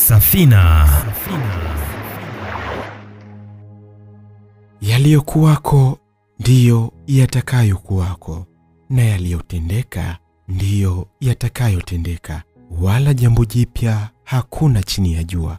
Safina. Yaliyokuwako ndiyo yatakayokuwako, na yaliyotendeka ndiyo yatakayotendeka, wala jambo jipya hakuna chini ya jua.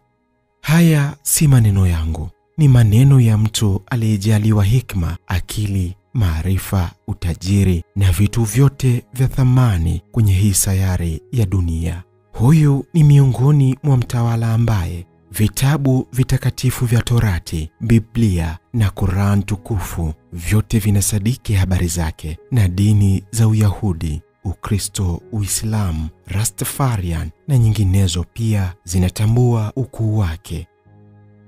Haya si maneno yangu, ni maneno ya mtu aliyejaliwa hikma, akili, maarifa, utajiri na vitu vyote vya thamani kwenye hii sayari ya dunia. Huyu ni miongoni mwa mtawala ambaye vitabu vitakatifu vya Torati, Biblia na Quran tukufu vyote vinasadiki habari zake, na dini za Uyahudi, Ukristo, Uislamu, Rastafarian na nyinginezo pia zinatambua ukuu wake.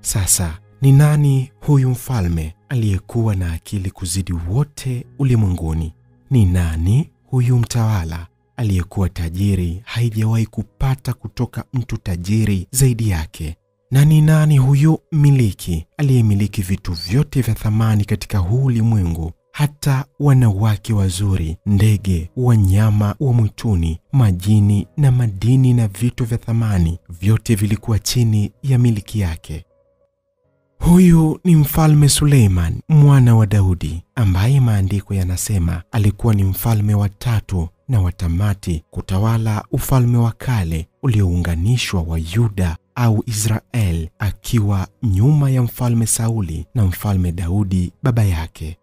Sasa ni nani huyu mfalme aliyekuwa na akili kuzidi wote ulimwenguni? Ni nani huyu mtawala aliyekuwa tajiri haijawahi kupata kutoka mtu tajiri zaidi yake? Na ni nani huyu miliki aliyemiliki vitu vyote vya thamani katika huu ulimwengu, hata wanawake wazuri, ndege, wanyama wa mwituni, majini na madini na vitu vya thamani vyote vilikuwa chini ya miliki yake? Huyu ni mfalme Suleiman, mwana wa Daudi, ambaye maandiko yanasema alikuwa ni mfalme wa tatu na wa tamati kutawala ufalme wa kale uliounganishwa wa Yuda au Israel, akiwa nyuma ya mfalme Sauli na mfalme Daudi baba yake.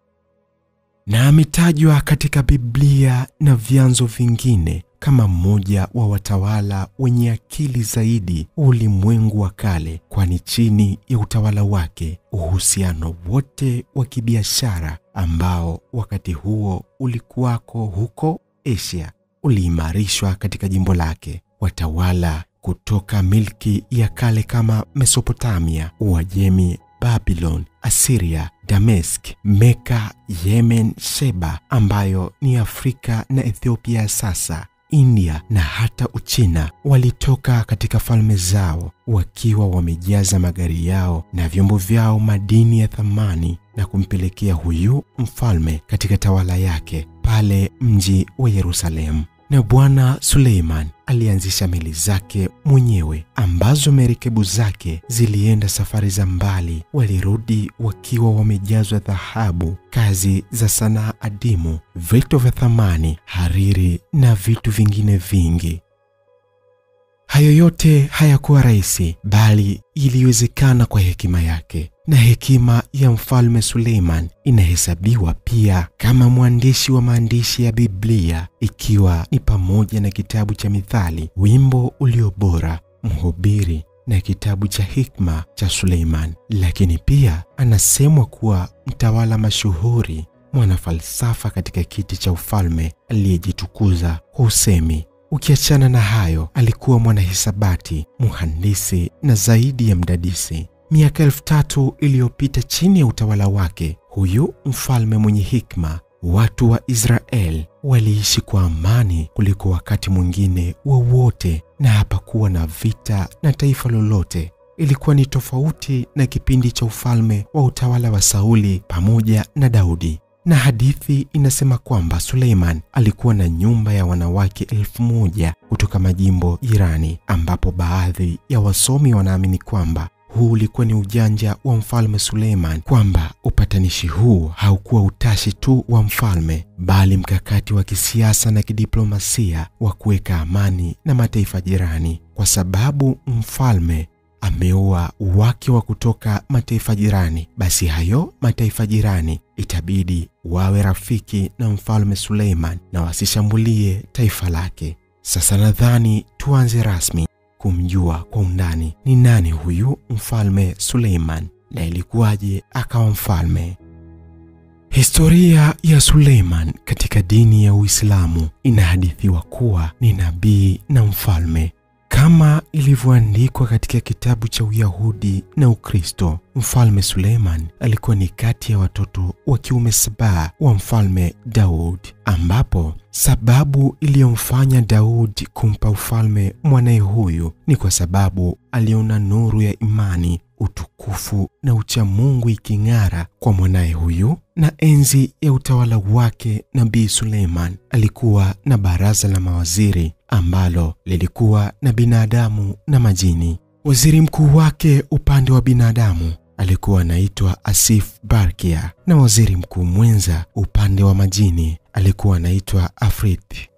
Na ametajwa katika Biblia na vyanzo vingine kama mmoja wa watawala wenye akili zaidi ulimwengu wa kale, kwani chini ya utawala wake uhusiano wote wa kibiashara ambao wakati huo ulikuwako huko Asia uliimarishwa katika jimbo lake. Watawala kutoka milki ya kale kama Mesopotamia, Uajemi, Babylon, Assyria, Damesk, Mecca, Yemen, Sheba ambayo ni Afrika na Ethiopia sasa, India na hata Uchina walitoka katika falme zao wakiwa wamejaza magari yao na vyombo vyao madini ya thamani na kumpelekea huyu mfalme katika tawala yake pale mji wa Yerusalemu. Na Bwana Suleiman alianzisha meli zake mwenyewe ambazo merikebu zake zilienda safari za mbali. Walirudi wakiwa wamejazwa dhahabu, kazi za sanaa adimu, vitu vya thamani, hariri na vitu vingine vingi. Hayo yote hayakuwa rahisi, bali iliwezekana kwa hekima yake. Na hekima ya mfalme Suleiman inahesabiwa pia kama mwandishi wa maandishi ya Biblia, ikiwa ni pamoja na kitabu cha Mithali, wimbo uliobora, Mhubiri na kitabu cha hikma cha Suleiman. Lakini pia anasemwa kuwa mtawala mashuhuri, mwanafalsafa katika kiti cha ufalme aliyejitukuza kwa usemi. Ukiachana na hayo, alikuwa mwanahisabati, muhandisi na zaidi ya mdadisi. Miaka 3000 iliyopita chini ya utawala wake, huyu mfalme mwenye hikma, watu wa Israel waliishi kwa amani kuliko wakati mwingine wowote, na hapakuwa na vita na taifa lolote. Ilikuwa ni tofauti na kipindi cha ufalme wa utawala wa Sauli pamoja na Daudi. Na hadithi inasema kwamba Suleiman alikuwa na nyumba ya wanawake 1000 kutoka majimbo jirani, ambapo baadhi ya wasomi wanaamini kwamba huu ulikuwa ni ujanja wa mfalme Suleiman, kwamba upatanishi huu haukuwa utashi tu wa mfalme, bali mkakati wa kisiasa na kidiplomasia wa kuweka amani na mataifa jirani, kwa sababu mfalme ameoa wake wa kutoka mataifa jirani, basi hayo mataifa jirani itabidi wawe rafiki na mfalme Suleiman na wasishambulie taifa lake. Sasa nadhani tuanze rasmi kumjua kwa undani ni nani huyu mfalme Suleiman na ilikuwaje akawa mfalme. Historia ya Suleiman katika dini ya Uislamu inahadithiwa kuwa ni nabii na mfalme. Kama ilivyoandikwa katika kitabu cha Uyahudi na Ukristo, mfalme Suleiman alikuwa ni kati ya watoto wa kiume 7 wa mfalme Daud, ambapo sababu iliyomfanya Daud kumpa ufalme mwanae huyu ni kwa sababu aliona nuru ya imani, utukufu na uchamungu iking'ara kwa mwanae huyu. Na enzi ya utawala wake, Nabii Suleiman alikuwa na baraza la mawaziri ambalo lilikuwa na binadamu na majini. Waziri mkuu wake upande wa binadamu alikuwa anaitwa Asif Barkia, na waziri mkuu mwenza upande wa majini alikuwa anaitwa Afrit.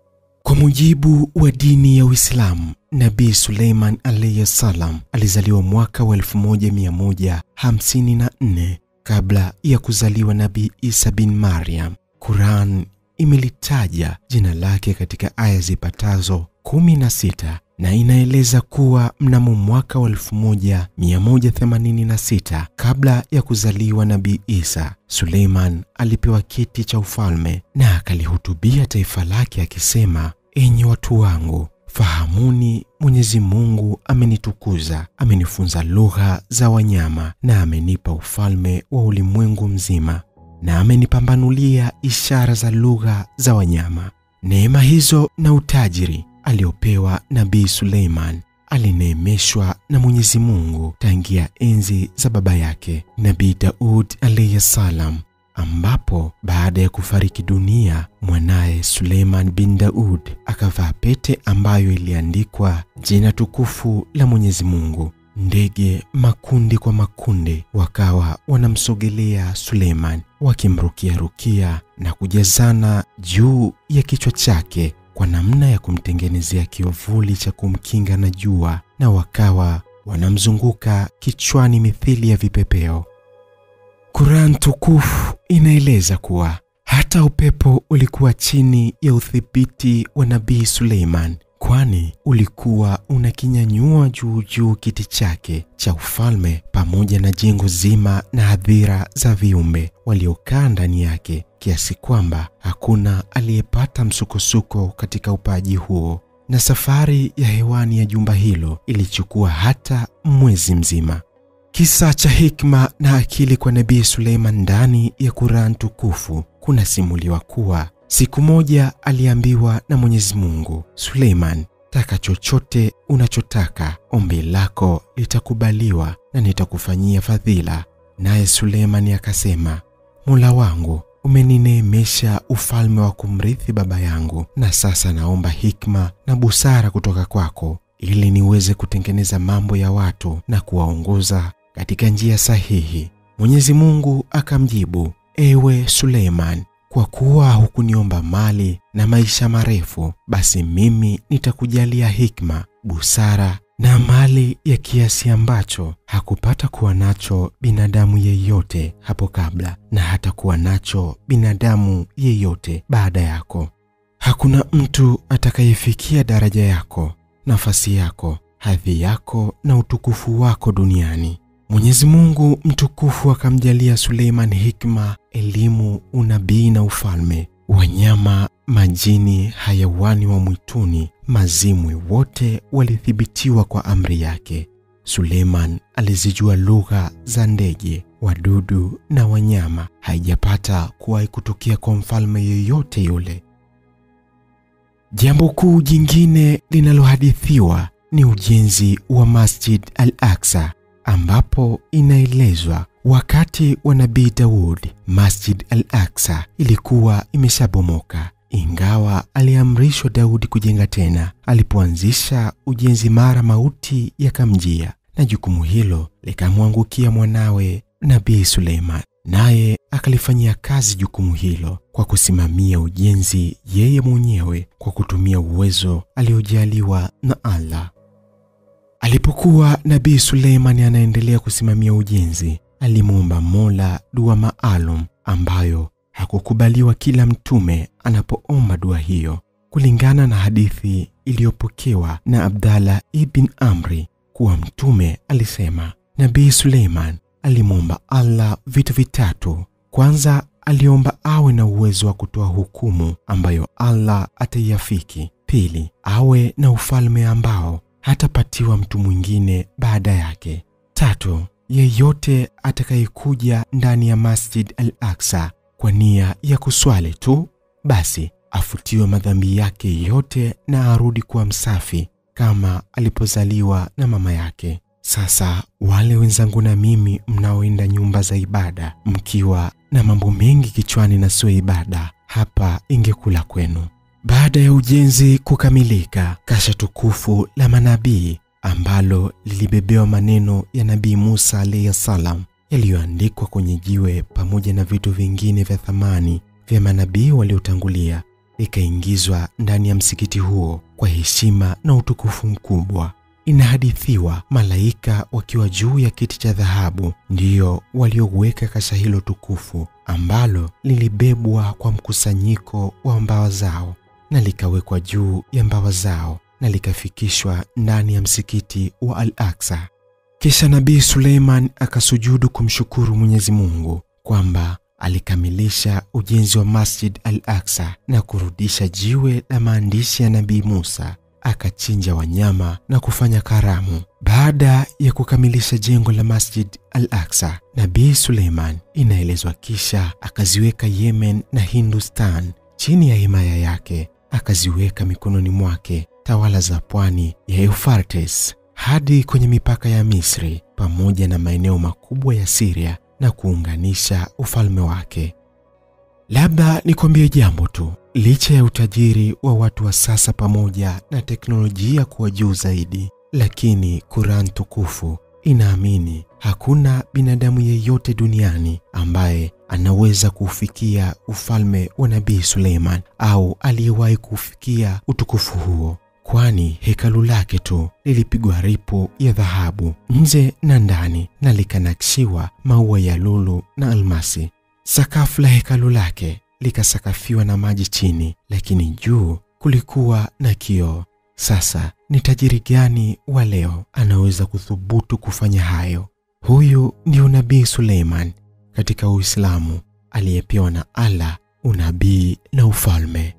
Kwa mujibu wa dini ya Uislamu, Nabii Suleiman alayhi salam alizaliwa mwaka wa 1154 kabla ya kuzaliwa Nabii Isa bin Maryam. Quran imelitaja jina lake katika aya zipatazo 16 na inaeleza kuwa mnamo mwaka wa 1186 kabla ya kuzaliwa Nabii Isa, Suleiman alipewa kiti cha ufalme na akalihutubia taifa lake akisema: enyi watu wangu, fahamuni Mwenyezi Mungu amenitukuza, amenifunza lugha za wanyama na amenipa ufalme wa ulimwengu mzima, na amenipambanulia ishara za lugha za wanyama. Neema hizo na utajiri aliopewa Nabii Suleiman alineemeshwa na Mwenyezi Mungu tangia enzi za baba yake Nabii Daud alayhi salam, ambapo baada ya kufariki dunia mwanae Suleiman bin Daud akavaa pete ambayo iliandikwa jina tukufu la Mwenyezi Mungu. Ndege makundi kwa makundi wakawa wanamsogelea Suleiman wakimrukia rukia na kujazana juu ya kichwa chake kwa namna ya kumtengenezea kiovuli cha kumkinga na jua, na wakawa wanamzunguka kichwani mithili ya vipepeo. Quran tukufu inaeleza kuwa hata upepo ulikuwa chini ya udhibiti wa Nabii Suleiman, kwani ulikuwa unakinyanyua juu juu kiti chake cha ufalme pamoja na jengo zima na hadhira za viumbe waliokaa ndani yake, kiasi kwamba hakuna aliyepata msukosuko katika upaji huo. Na safari ya hewani ya jumba hilo ilichukua hata mwezi mzima. Kisa cha hikma na akili kwa Nabii Suleiman ndani ya Quran tukufu kunasimuliwa kuwa siku moja aliambiwa na Mwenyezi Mungu, Suleiman, taka chochote unachotaka, ombi lako litakubaliwa na nitakufanyia fadhila. Naye Suleiman akasema, Mola wangu, umenineemesha ufalme wa kumrithi baba yangu, na sasa naomba hikma na busara kutoka kwako ili niweze kutengeneza mambo ya watu na kuwaongoza katika njia sahihi. Mwenyezi Mungu akamjibu, ewe Suleiman, kwa kuwa hukuniomba mali na maisha marefu, basi mimi nitakujalia hikma, busara na mali ya kiasi ambacho hakupata kuwa nacho binadamu yeyote hapo kabla, na hata kuwa nacho binadamu yeyote baada yako. Hakuna mtu atakayefikia daraja yako, nafasi yako, hadhi yako na utukufu wako duniani. Mwenyezi Mungu mtukufu akamjalia Suleiman hikma, elimu, unabii na ufalme. Wanyama, majini, hayawani wa mwituni, mazimwi wote walithibitiwa kwa amri yake. Suleiman alizijua lugha za ndege, wadudu na wanyama. Haijapata kuwahi kutokea kwa mfalme yeyote yule. Jambo kuu jingine linalohadithiwa ni ujenzi wa Masjid Al-Aqsa, ambapo inaelezwa wakati wa Nabii Daud Masjid Al-Aqsa ilikuwa imeshabomoka, ingawa aliamrishwa Daudi kujenga tena. Alipoanzisha ujenzi, mara mauti yakamjia na jukumu hilo likamwangukia mwanawe Nabii Suleiman, naye akalifanyia kazi jukumu hilo kwa kusimamia ujenzi yeye mwenyewe kwa kutumia uwezo aliojaliwa na Allah. Alipokuwa Nabii Suleiman anaendelea kusimamia ujenzi, alimuomba Mola dua maalum ambayo hakukubaliwa kila mtume anapoomba dua hiyo. Kulingana na hadithi iliyopokewa na Abdallah ibn Amri kuwa mtume alisema, Nabii Suleiman alimuomba Allah vitu vitatu. Kwanza, aliomba awe na uwezo wa kutoa hukumu ambayo Allah ataiafiki. Pili, awe na ufalme ambao hatapatiwa mtu mwingine baada yake. Tatu, yeyote atakayekuja ndani ya Masjid Al-Aqsa kwa nia ya kuswali tu, basi afutiwe madhambi yake yote na arudi kuwa msafi kama alipozaliwa na mama yake. Sasa wale wenzangu na mimi mnaoenda nyumba za ibada mkiwa na mambo mengi kichwani na sio ibada, hapa ingekula kwenu. Baada ya ujenzi kukamilika, kasha tukufu la manabii ambalo lilibebewa maneno ya Nabii Musa alayhi salam yaliyoandikwa kwenye jiwe pamoja na vitu vingine vya thamani vya manabii waliotangulia, ikaingizwa ndani ya msikiti huo kwa heshima na utukufu mkubwa. Inahadithiwa malaika wakiwa juu ya kiti cha dhahabu ndiyo walioweka kasha hilo tukufu ambalo lilibebwa kwa mkusanyiko wa mbawa zao na likawekwa juu ya mbawa zao na likafikishwa ndani ya msikiti wa Al-Aqsa. Kisha Nabii Suleiman akasujudu kumshukuru Mwenyezi Mungu kwamba alikamilisha ujenzi wa Masjid Al-Aqsa na kurudisha jiwe la maandishi ya Nabii Musa. Akachinja wanyama na kufanya karamu. Baada ya kukamilisha jengo la Masjid Al-Aqsa, Nabii Suleiman inaelezwa kisha akaziweka Yemen na Hindustan chini ya himaya yake, akaziweka mikononi mwake tawala za pwani ya Euphrates hadi kwenye mipaka ya Misri pamoja na maeneo makubwa ya Syria na kuunganisha ufalme wake. Labda nikwambie jambo tu, licha ya utajiri wa watu wa sasa pamoja na teknolojia kuwa juu zaidi, lakini Quran tukufu inaamini hakuna binadamu yeyote duniani ambaye anaweza kufikia ufalme wa Nabii Suleiman au aliyewahi kufikia utukufu huo, kwani hekalu lake tu lilipigwa ripo ya dhahabu nje na ndani na likanakshiwa maua ya lulu na almasi. Sakafu la hekalu lake likasakafiwa na maji chini, lakini juu kulikuwa na kioo. Sasa ni tajiri gani wa leo anaweza kuthubutu kufanya hayo? Huyu ndio Nabii Suleiman katika Uislamu, aliyepewa na Allah unabii na ufalme.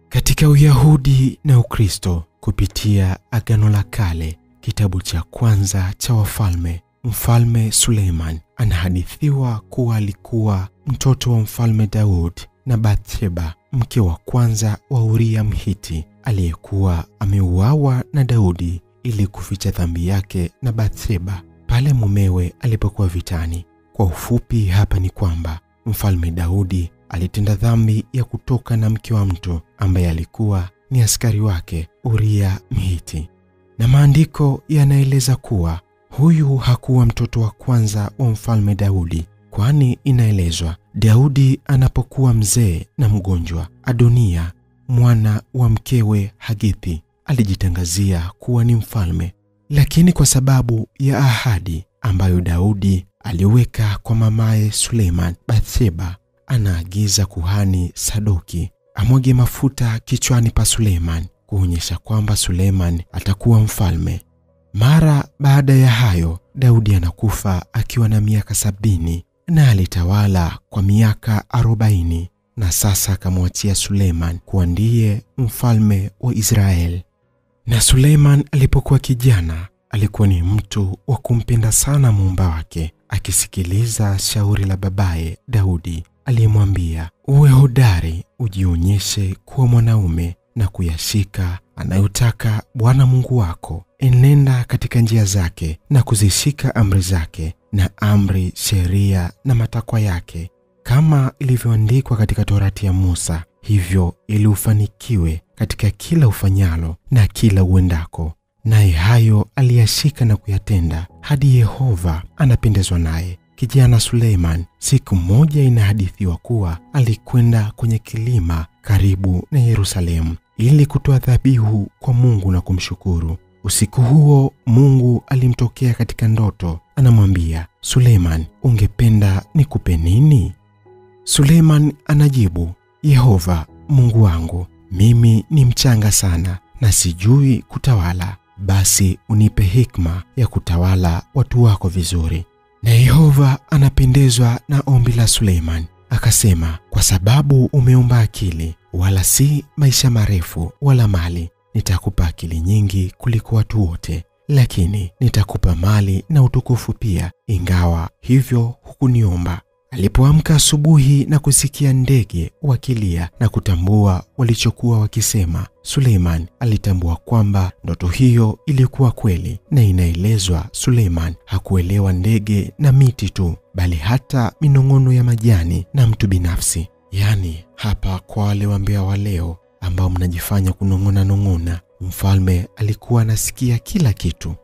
Katika Uyahudi na Ukristo, kupitia Agano la Kale, kitabu cha kwanza cha Wafalme, Mfalme Suleiman anahadithiwa kuwa alikuwa mtoto wa Mfalme Daud na Bathsheba, mke wa kwanza wa Uria Mhiti, aliyekuwa ameuawa na Daudi ili kuficha dhambi yake na Bathsheba pale mumewe alipokuwa vitani. Kwa ufupi hapa ni kwamba Mfalme Daudi alitenda dhambi ya kutoka na mke wa mtu ambaye alikuwa ni askari wake Uria Mhiti. Na maandiko yanaeleza kuwa huyu hakuwa mtoto wa kwanza wa Mfalme Daudi, kwani inaelezwa Daudi anapokuwa mzee na mgonjwa, Adonia mwana wa mkewe Hagithi alijitangazia kuwa ni mfalme. Lakini kwa sababu ya ahadi ambayo Daudi aliweka kwa mamaye Suleiman, Bathsheba anaagiza kuhani Sadoki amwage mafuta kichwani pa Suleiman kuonyesha kwamba Suleiman atakuwa mfalme. Mara baada ya hayo Daudi anakufa akiwa na miaka 70 na alitawala kwa miaka 40, na sasa akamwachia Suleiman kuwa ndiye mfalme wa Israel. Na Suleiman alipokuwa kijana alikuwa ni mtu wa kumpenda sana muumba wake, akisikiliza shauri la babaye Daudi aliyemwambia, uwe hodari, ujionyeshe kuwa mwanaume na kuyashika anayotaka Bwana Mungu wako. Enenda katika njia zake na kuzishika amri zake na amri, sheria na matakwa yake, kama ilivyoandikwa katika Torati ya Musa, hivyo ili ufanikiwe katika kila ufanyalo na kila uendako. Naye hayo aliyashika na kuyatenda hadi Yehova anapendezwa naye. Kijana Suleiman siku moja inahadithiwa kuwa alikwenda kwenye kilima karibu na Yerusalemu ili kutoa dhabihu kwa Mungu na kumshukuru. Usiku huo Mungu alimtokea katika ndoto, anamwambia, Suleiman, ungependa nikupe nini? Suleiman anajibu, Yehova Mungu wangu, mimi ni mchanga sana na sijui kutawala, basi unipe hikma ya kutawala watu wako vizuri. Na Yehova anapendezwa na ombi la Suleiman, akasema, kwa sababu umeomba akili, wala si maisha marefu wala mali, nitakupa akili nyingi kuliko watu wote, lakini nitakupa mali na utukufu pia, ingawa hivyo hukuniomba. Alipoamka asubuhi na kusikia ndege wakilia na kutambua walichokuwa wakisema, Suleiman alitambua kwamba ndoto hiyo ilikuwa kweli. Na inaelezwa Suleiman hakuelewa ndege na miti tu, bali hata minong'ono ya majani na mtu binafsi. Yani hapa kwa wale wambea wa leo ambao mnajifanya kunong'ona nong'ona, Mfalme alikuwa anasikia kila kitu.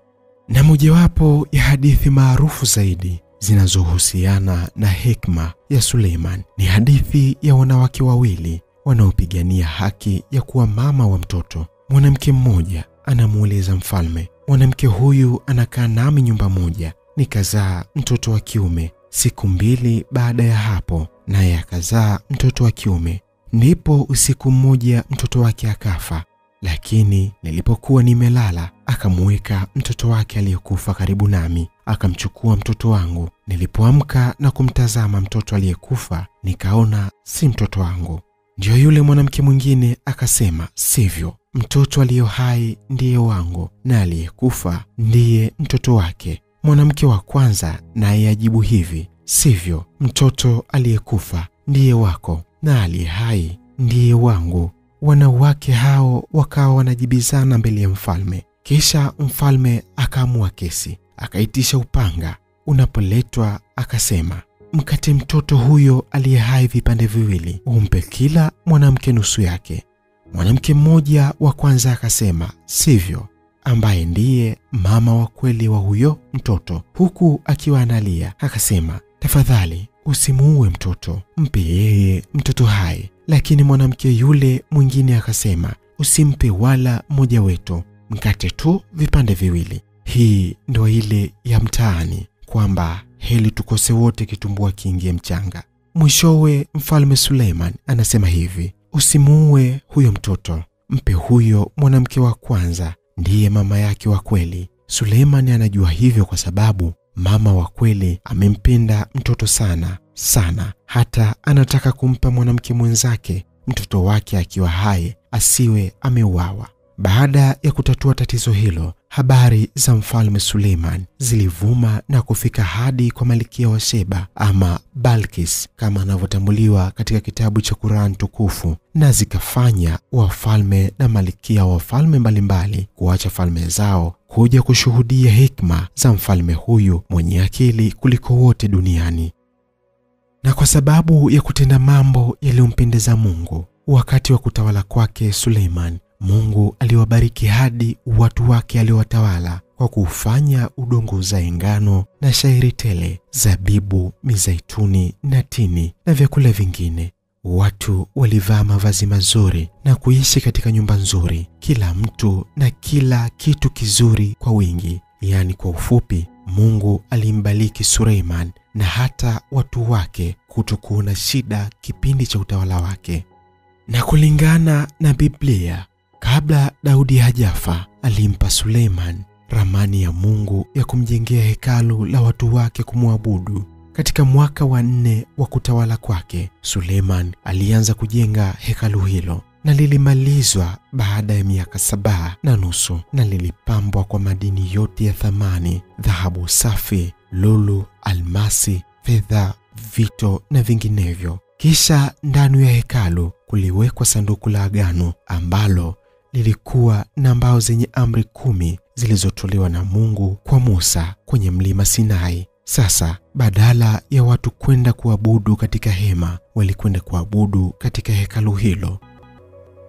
Na mojawapo ya hadithi maarufu zaidi zinazohusiana na hekima ya Suleiman ni hadithi ya wanawake wawili wanaopigania haki ya kuwa mama wa mtoto. Mwanamke mmoja anamuuliza mfalme, mwanamke huyu anakaa nami nyumba moja, nikazaa mtoto wa kiume. Siku 2 baada ya hapo naye akazaa mtoto wa kiume. Ndipo usiku mmoja mtoto wake akafa, lakini nilipokuwa nimelala akamweka mtoto wake aliyekufa karibu nami, akamchukua mtoto wangu. Nilipoamka na kumtazama mtoto aliyekufa, nikaona si mtoto wangu. Ndio yule mwanamke mwingine akasema, sivyo, mtoto aliyo hai ndiye wangu na aliyekufa ndiye mtoto wake. Mwanamke wa kwanza naye ajibu hivi, sivyo, mtoto aliyekufa ndiye wako na aliye hai ndiye wangu. Wanawake hao wakawa wanajibizana mbele ya mfalme. Kisha mfalme akaamua kesi, akaitisha upanga. Unapoletwa akasema, mkate mtoto huyo aliye hai vipande viwili, umpe kila mwanamke nusu yake. Mwanamke mmoja wa kwanza akasema, sivyo, ambaye ndiye mama wa kweli wa huyo mtoto, huku akiwa analia akasema, tafadhali usimuue mtoto, mpe yeye mtoto hai. Lakini mwanamke yule mwingine akasema, usimpe wala mmoja wetu, mkate tu vipande viwili. Hii ndio ile ya mtaani kwamba heli tukose wote kitumbua kiingie mchanga. Mwishowe mfalme Suleiman anasema hivi, usimuue huyo mtoto, mpe huyo mwanamke wa kwanza, ndiye mama yake wa kweli. Suleiman anajua hivyo kwa sababu mama wa kweli amempenda mtoto sana sana, hata anataka kumpa mwanamke mwenzake mtoto wake akiwa hai, asiwe ameuawa. Baada ya kutatua tatizo hilo, habari za mfalme Suleiman zilivuma na kufika hadi kwa malkia wa Sheba ama Balkis kama anavyotambuliwa katika kitabu cha Quran tukufu, na zikafanya wafalme na malkia wa falme mbalimbali kuacha falme zao kuja kushuhudia hikma za mfalme huyu mwenye akili kuliko wote duniani. Na kwa sababu ya kutenda mambo yaliyompendeza Mungu wakati wa kutawala kwake Suleiman, Mungu aliwabariki hadi watu wake aliowatawala kwa kufanya udongo uzae ngano na shairi tele, zabibu, mizaituni na tini na vyakula vingine. Watu walivaa mavazi mazuri na kuishi katika nyumba nzuri, kila mtu na kila kitu kizuri kwa wingi. Yani kwa ufupi, Mungu alimbariki Suleiman na hata watu wake kutokuona shida kipindi cha utawala wake. Na kulingana na Biblia, kabla Daudi hajafa, alimpa Suleiman ramani ya Mungu ya kumjengea hekalu la watu wake kumwabudu. Katika mwaka wa 4 wa kutawala kwake, Suleiman alianza kujenga hekalu hilo, na lilimalizwa baada ya miaka 7.5, na lilipambwa kwa madini yote ya thamani, dhahabu safi, lulu, almasi, fedha, vito na vinginevyo. Kisha ndani ya hekalu kuliwekwa sanduku la agano ambalo lilikuwa na mbao zenye amri 10 zilizotolewa na Mungu kwa Musa kwenye mlima Sinai. Sasa badala ya watu kwenda kuabudu katika hema, walikwenda kuabudu katika hekalu hilo.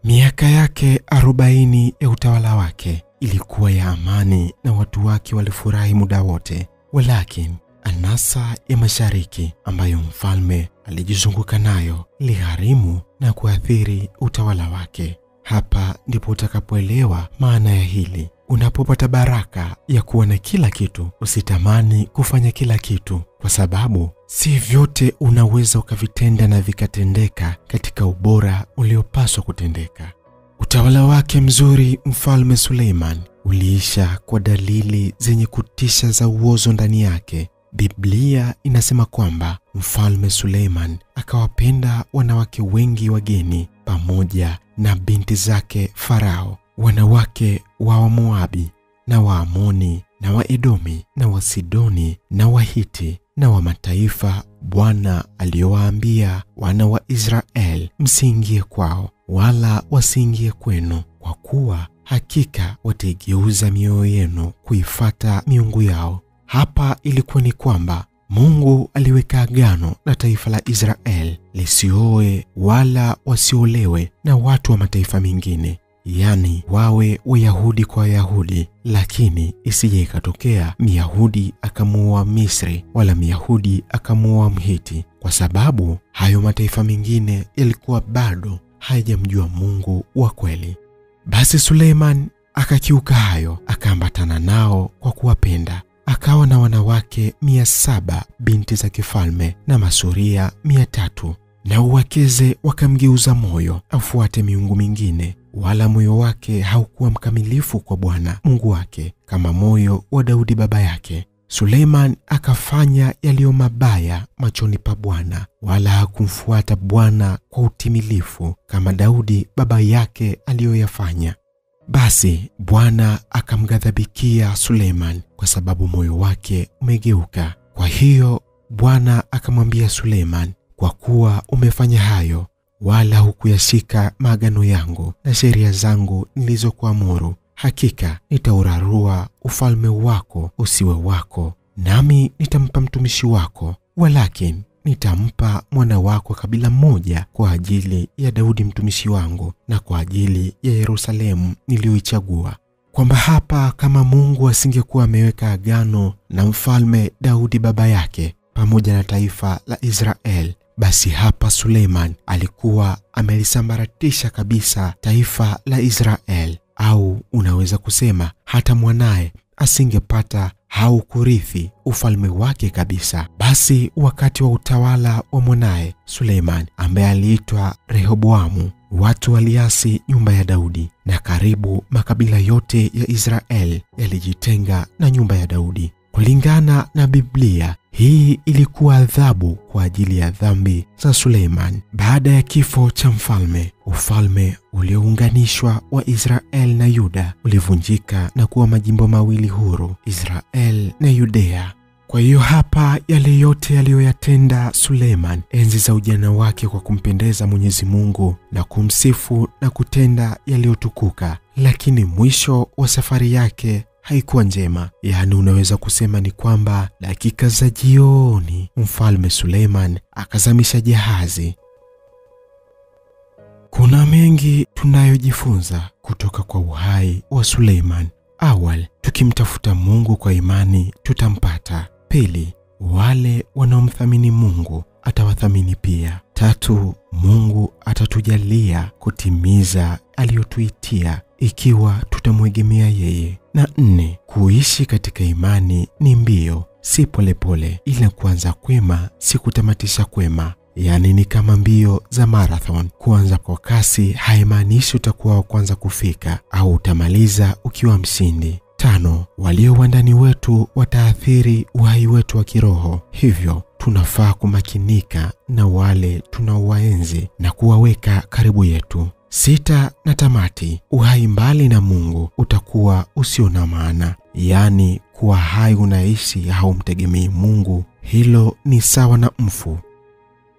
Miaka yake 40 ya utawala wake ilikuwa ya amani na watu wake walifurahi muda wote. Walakin anasa ya mashariki ambayo mfalme alijizunguka nayo iligharimu na kuathiri utawala wake. Hapa ndipo utakapoelewa maana ya hili. Unapopata baraka ya kuwa na kila kitu, usitamani kufanya kila kitu, kwa sababu si vyote unaweza ukavitenda na vikatendeka katika ubora uliopaswa kutendeka. Utawala wake mzuri mfalme Suleiman uliisha kwa dalili zenye kutisha za uozo ndani yake. Biblia inasema kwamba mfalme Suleiman akawapenda wanawake wengi wageni pamoja na binti zake Farao, wanawake wa Moabi na Waamoni na Waedomi na Wasidoni na Wahiti na wa mataifa Bwana aliyowaambia wana wa Israel, msiingie kwao wala wasiingie kwenu, kwa kuwa hakika wataigeuza mioyo yenu kuifata miungu yao. Hapa ilikuwa ni kwamba Mungu aliweka agano na taifa la Israel lisioe wala wasiolewe na watu wa mataifa mengine. yaani wawe Wayahudi kwa Wayahudi, lakini isije ikatokea Myahudi akamuoa Misri wala Myahudi akamuoa Mhiti, kwa sababu hayo mataifa mengine yalikuwa bado hayajamjua Mungu wa kweli. Basi Suleiman akakiuka hayo, akaambatana nao kwa kuwapenda. Akawa na wanawake 700 binti za kifalme na masuria 300, na uwakeze wakamgeuza moyo afuate miungu mingine, wala moyo wake haukuwa mkamilifu kwa Bwana Mungu wake kama moyo wa Daudi baba yake. Suleiman akafanya yaliyo mabaya machoni pa Bwana, wala hakumfuata Bwana kwa utimilifu kama Daudi baba yake aliyoyafanya. Basi Bwana akamghadhabikia Suleiman kwa sababu moyo wake umegeuka. Kwa hiyo Bwana akamwambia Suleiman, kwa kuwa umefanya hayo, wala hukuyashika maagano yangu na sheria zangu nilizokuamuru, hakika nitaurarua ufalme wako usiwe wako, nami nitampa mtumishi wako, walakin nitampa mwana wako kabila moja kwa ajili ya Daudi mtumishi wangu na kwa ajili ya Yerusalemu niliyoichagua. Kwamba hapa kama Mungu asingekuwa ameweka agano na mfalme Daudi baba yake pamoja na taifa la Israel, basi hapa Suleiman alikuwa amelisambaratisha kabisa taifa la Israel, au unaweza kusema hata mwanae asingepata au kurithi ufalme wake kabisa. Basi wakati wa utawala wa mwanae Suleiman ambaye aliitwa Rehoboamu, watu waliasi nyumba ya Daudi, na karibu makabila yote ya Israel yalijitenga na nyumba ya Daudi. Kulingana na Biblia, hii ilikuwa adhabu kwa ajili ya dhambi za Suleiman. Baada ya kifo cha mfalme, ufalme uliounganishwa wa Israel na Yuda ulivunjika na kuwa majimbo mawili huru, Israel na Yudea. Kwa hiyo hapa yale yote aliyoyatenda Suleiman enzi za ujana wake kwa kumpendeza Mwenyezi Mungu na kumsifu na kutenda yaliyotukuka, lakini mwisho wa safari yake haikuwa njema. Yaani unaweza kusema ni kwamba dakika za jioni mfalme Suleiman akazamisha jahazi. Kuna mengi tunayojifunza kutoka kwa uhai wa Suleiman. Awali, tukimtafuta Mungu kwa imani tutampata. Pili, wale wanaomthamini Mungu atawathamini pia. Tatu, Mungu atatujalia kutimiza aliyotuitia ikiwa tutamwegemea yeye. Na nne, kuishi katika imani ni mbio, si polepole, ila kuanza kwema si kutamatisha kwema. Yaani ni kama mbio za marathon, kuanza kwa kasi haimaanishi utakuwa wa kwanza kufika au utamaliza ukiwa mshindi. Tano, walio wandani wetu wataathiri uhai wetu wa kiroho, hivyo tunafaa kumakinika na wale tunaowaenzi na kuwaweka karibu yetu. Sita na tamati, uhai mbali na Mungu utakuwa usio na maana. Yaani kuwa hai unaishi haumtegemei Mungu, hilo ni sawa na mfu.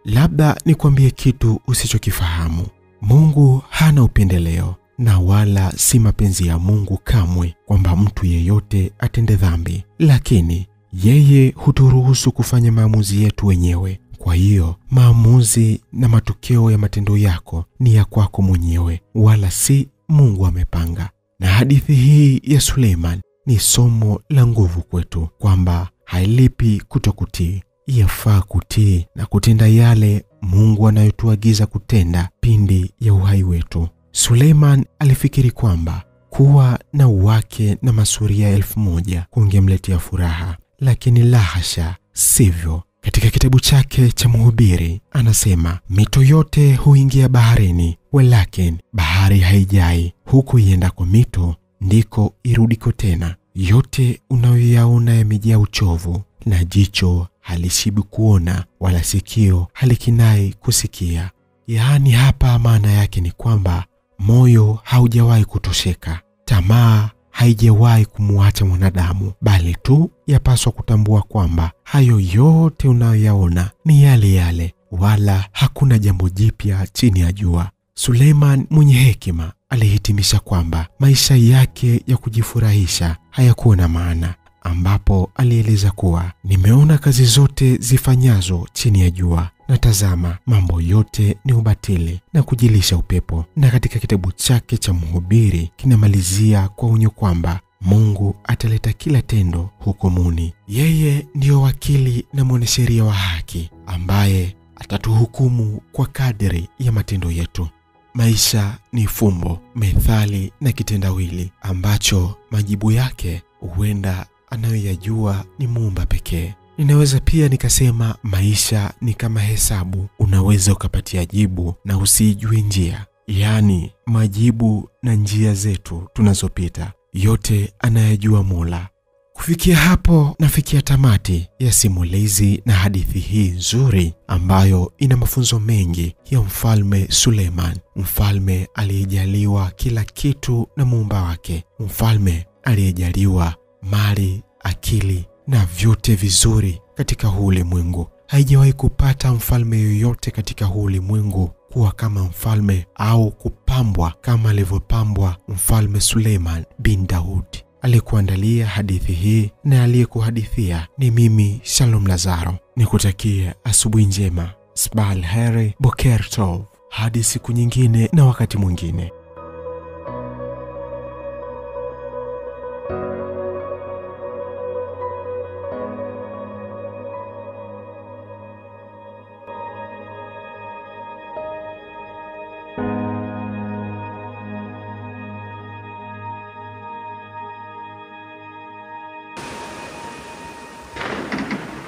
Labda nikwambie kitu usichokifahamu. Mungu hana upendeleo na wala si mapenzi ya Mungu kamwe kwamba mtu yeyote atende dhambi, lakini yeye huturuhusu kufanya maamuzi yetu wenyewe. Kwa hiyo maamuzi na matokeo ya matendo yako ni ya kwako mwenyewe, wala si Mungu amepanga. Na hadithi hii ya Suleiman ni somo la nguvu kwetu kwamba hailipi kutokutii, yafaa kutii na kutenda yale Mungu anayotuagiza kutenda pindi ya uhai wetu. Suleiman alifikiri kwamba kuwa na wake na masuria 1000 kungemletea furaha, lakini la hasha, sivyo. Katika kitabu chake cha Mhubiri anasema, mito yote huingia baharini, walakin bahari haijai. Huku ienda kwa mito ndiko irudiko tena. Yote unayoyaona yamejaa uchovu, na jicho halishibi kuona, wala sikio halikinai kusikia. Yaani hapa maana yake ni kwamba moyo haujawahi kutosheka, tamaa haijawahi kumuacha mwanadamu, bali tu yapaswa kutambua kwamba hayo yote unayoyaona ni yale yale, wala hakuna jambo jipya chini ya jua. Suleiman mwenye hekima alihitimisha kwamba maisha yake ya kujifurahisha hayakuwa na maana, ambapo alieleza kuwa nimeona kazi zote zifanyazo chini ya jua, Na tazama, mambo yote ni ubatili na kujilisha upepo. Na katika kitabu chake cha Mhubiri kinamalizia kwa onyo kwamba Mungu ataleta kila tendo hukumuni. Yeye ndiyo wakili na mwanasheria wa haki ambaye atatuhukumu kwa kadri ya matendo yetu. Maisha ni fumbo, methali na kitendawili ambacho majibu yake huenda anayoyajua ni Muumba pekee. Ninaweza pia nikasema maisha ni kama hesabu, unaweza ukapatia jibu na usijue njia. Yaani majibu na njia zetu tunazopita yote anayajua Mola. Kufikia hapo nafikia tamati ya simulizi na hadithi hii nzuri ambayo ina mafunzo mengi ya Mfalme Suleiman, mfalme aliyejaliwa kila kitu na Muumba wake, mfalme aliyejaliwa mali, akili na vyote vizuri katika huu ulimwengu. Haijawahi kupata mfalme yoyote katika huu ulimwengu kuwa kama mfalme au kupambwa kama alivyopambwa Mfalme Suleiman bin Daud. Aliyekuandalia hadithi hii na aliyekuhadithia ni mimi Shalom Lazaro. Nikutakie asubuhi njema. Sbal heri, boker tov. Hadi siku nyingine na wakati mwingine.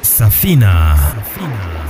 Safina. Safina.